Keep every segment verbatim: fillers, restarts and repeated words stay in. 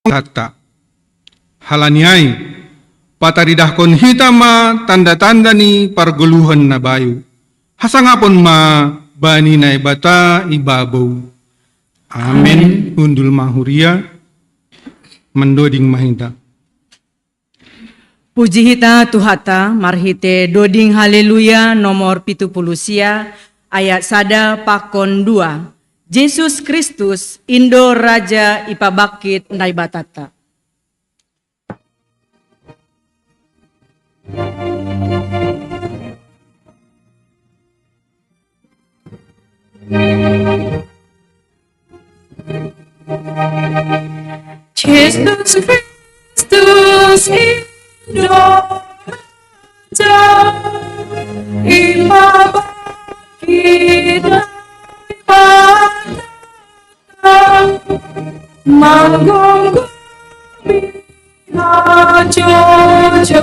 hata. Halani ai, pataridahkon hita ma tanda-tanda ni pargoluhan na bayu. Hasangapon ma bani Naibata i babou. Amen. Hundul ma huria, mandoding ma hita. Puji hita Tuhata, marhite doding Haleluya nomor pitu puluh sia, ayat sada pakon dua. Jesus Kristus, Indo Raja ipabangkit Naibatata. Jesus Kristus Indo Raja, ipabangkit Naibata, manggomgomi hajojo.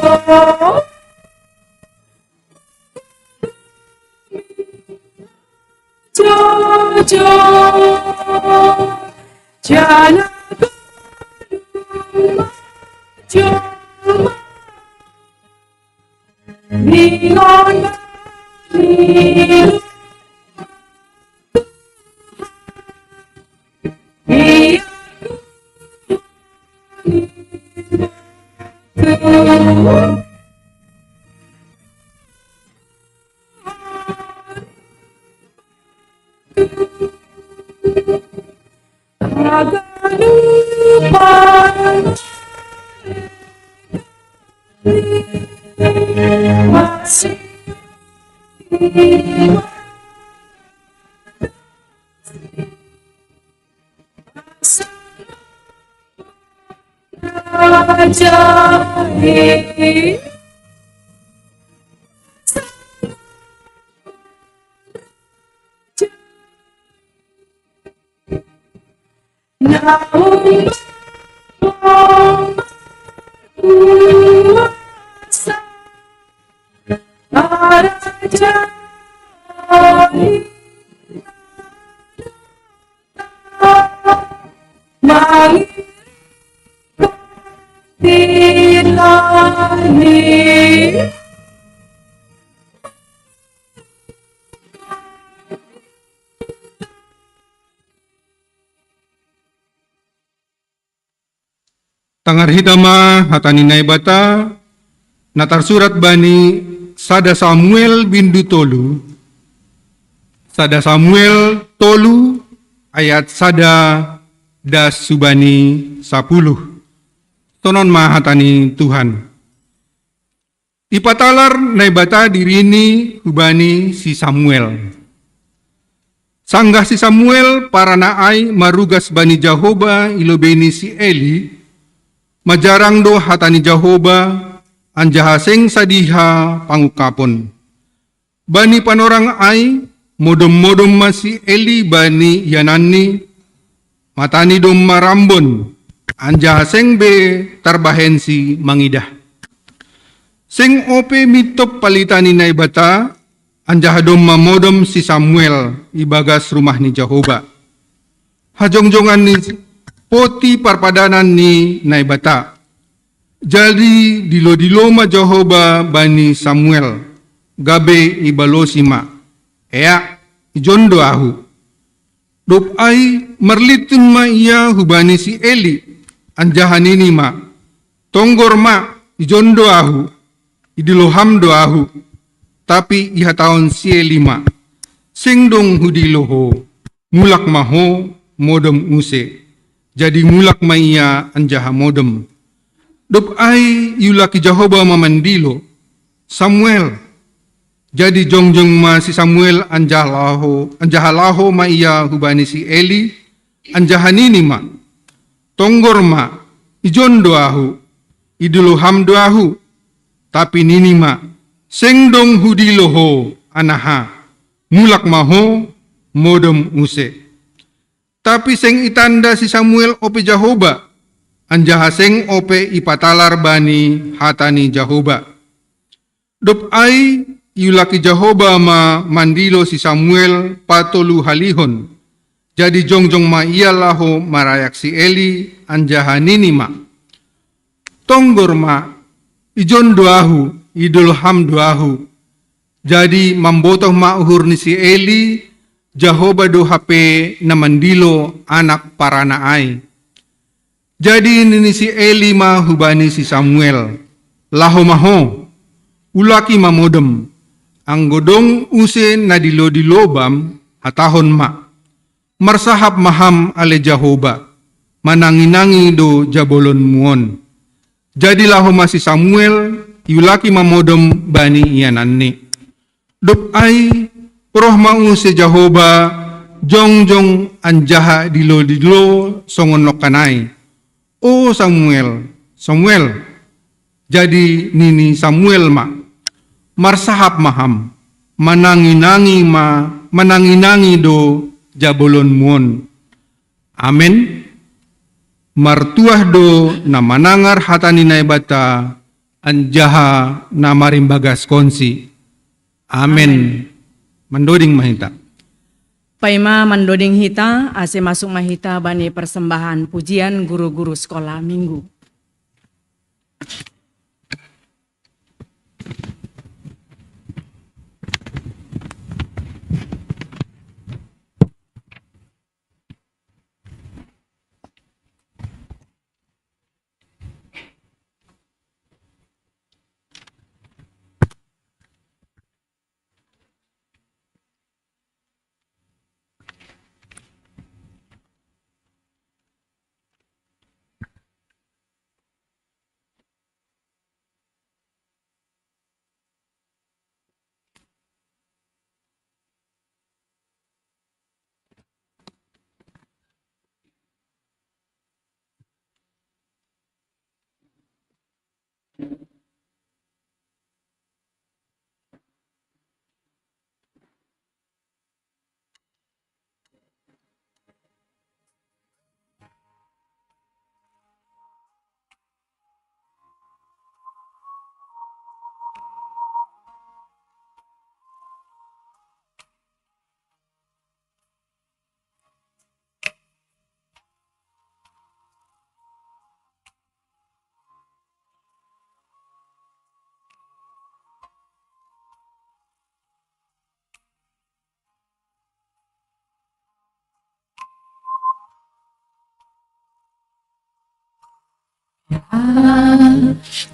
Jojo, jala balum joma, bingon bani Tuhan. Ia Tuhan. Tangar hita ma hata ni Naibata, na tarsurat bani sada Samuel bindu tolu, sada Samuel tolu ayat sada das subani sapuluh. Sonon ma hata ni Tuhan. Ipatalar Naibata dirini hubani si Samuel. Sanggah si Samuel parana ai marugas bani Jahoba i lobei ni si Eli, majarang do hata ni Jahoba, anjaha seng sadiha pangungkapon. Bani panorang ai, modom-modom ma si Eli bani iananni, matani domma rambon, anjaha seng be tarbahensi mangidah. Seng ope mintop palita ni Naibata, anjaha domma modom si Samuel ibagas rumah ni Jahoba, hajongjongan ni poti parpadanan ni Naibata. Jadi dilo-dilo ma Jahoba bani Samuel, gabe ibalosi ma: Eak, ijon do ahu. Dob ai marlintun ma ia hubani si Eli, anjaha nini ma: Tonggor ma, ijon do ahu, idilo ham do ahu. Tapi ihatahon si Eli ma: Seng dong hudilo ho, mulak ma ho, modom use. Jadi mulak ma ia anjaha modom. Dob ai iulaki Jahoba ma mandilo: Samuel. Jadi jongjong ma si Samuel anjaha laho, anjaha laho ma ia hubani si Eli, anjaha nini ma: Tonggor ma, ijon do ahu, idilo ham do ahu. Tapi nini ma: Seng dong hudilo ho, anaha, mulak ma ho, modom use. Tapi seng itanda si Samuel ope Jahoba, anjaha seng ope ipatalar bani hata ni Jahoba. Dob ai iulaki Jahoba ma mandilo si Samuel patoluhalihon. Jadi jongjong ma ia laho marayak si Eli, anjaha nini ma: Tonggor ma, ijon do ahu, idol ham do ahu. Jadi mambotoh ma uhur ni si Eli, Jahowa do hape na mandilo anak parana ai. Jadi nini si Eli ma hubani si Samuel: Laho ma ho, ulaki ma modom. Anggo dong use na dilo-dilo bam, hatahon ma: Marsahap ma ham ale Jahowa, manangi-nangi do jabolonmu on. Jadi laho ma si Samuel, iulaki ma modom bani iananni. Dob ai, roh ma use Jahowa, jongjong anjaha dilo-dilo songon nongkan ai: O Samuel, Samuel. Jadi nini Samuel ma: Marsahap ma ham, manangi-nangi ma, manangi-nangi do jabolonmu on. Amen. Martuah do na manangar hata ni Naibata, anjaha na marimbagaskonsi. Amen. Mandoding ma hita. Paima mandoding hita, ase masuk ma hita bani persembahan pujian guru-guru sekolah minggu.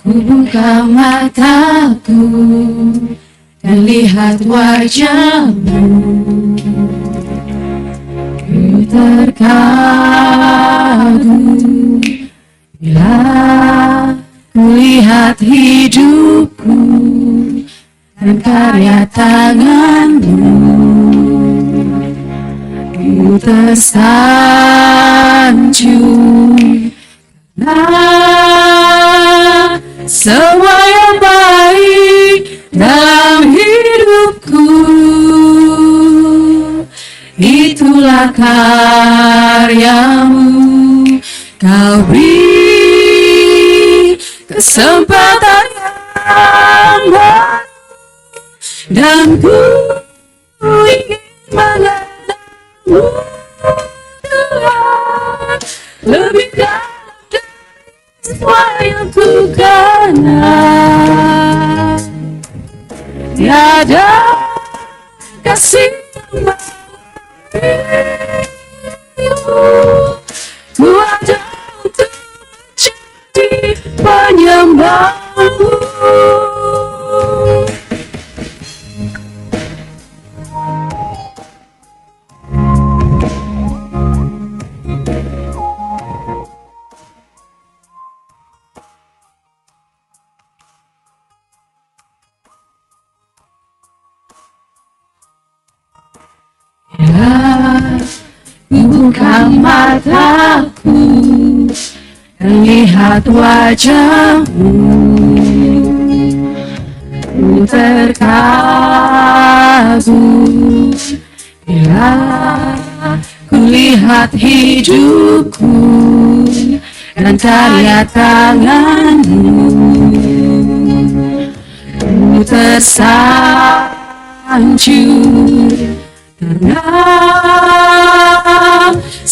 Kubuka mataku dan lihat wajahmu, ku terkagum bila kulihat hidupku dan karya tanganmu. Ku tersanjung karena semua yang baik dalam hidupku, itulah karyamu. Kau beri kesempatan yang baru dan ku ingin mengenalmu, Tuhan, lebih dalam dari semua yang ku kenal. Tiada kasih yang mengalahimu, ku ada untuk menjadi penyembahmu. Ya, buka mataku, lihat wajahmu, ku terkagum bila kulihat hidupku dan karya tanganmu. Ku tersanjung karena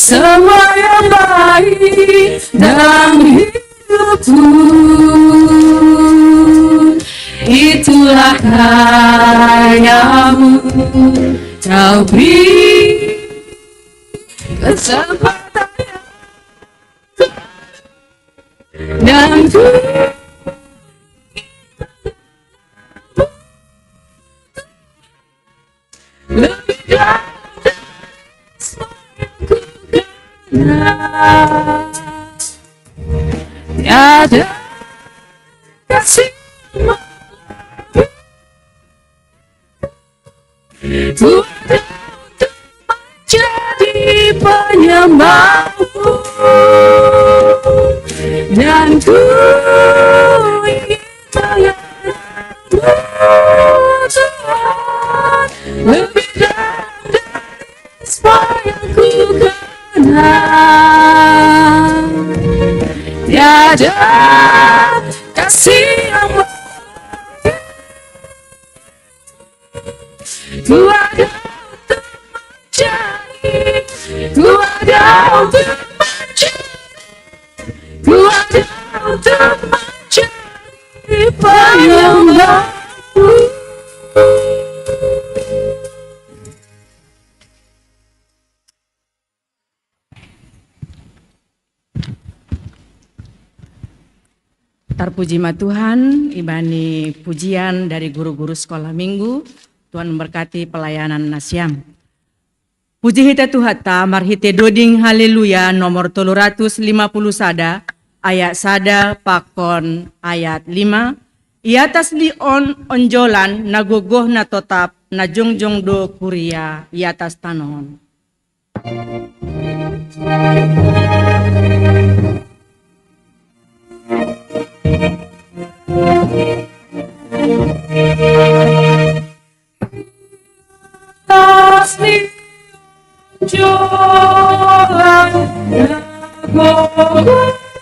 Semua yang baik dalam hidupku, itulah karyamu. Kau beri kesempatan dan ku lebih dari semua yang ku kenal. Tiada kasih Tuhan untuk menjadi penyembahmu, dan ku ingin mengenalmu, Tuhan, lebih dalam dari semua yang ku kenal. Tiada kasih yang Ku ada untuk mencari, ku ada untuk mencari, ku ada untuk mencari penyembahmu. Tarpuji ma Tuhan, ibani pujian dari guru-guru sekolah minggu. Tuhan memberkati pelayanan nasiam. Puji hita Tuhanta marhite doding Haleluya nomor tolu ratus lima puluh sada, ayat sada pakon ayat lima. I atas di on onjolan na gogoh na totap, na jongjong do kuria i atas tanoh on. Atas ni onjolan na gogoh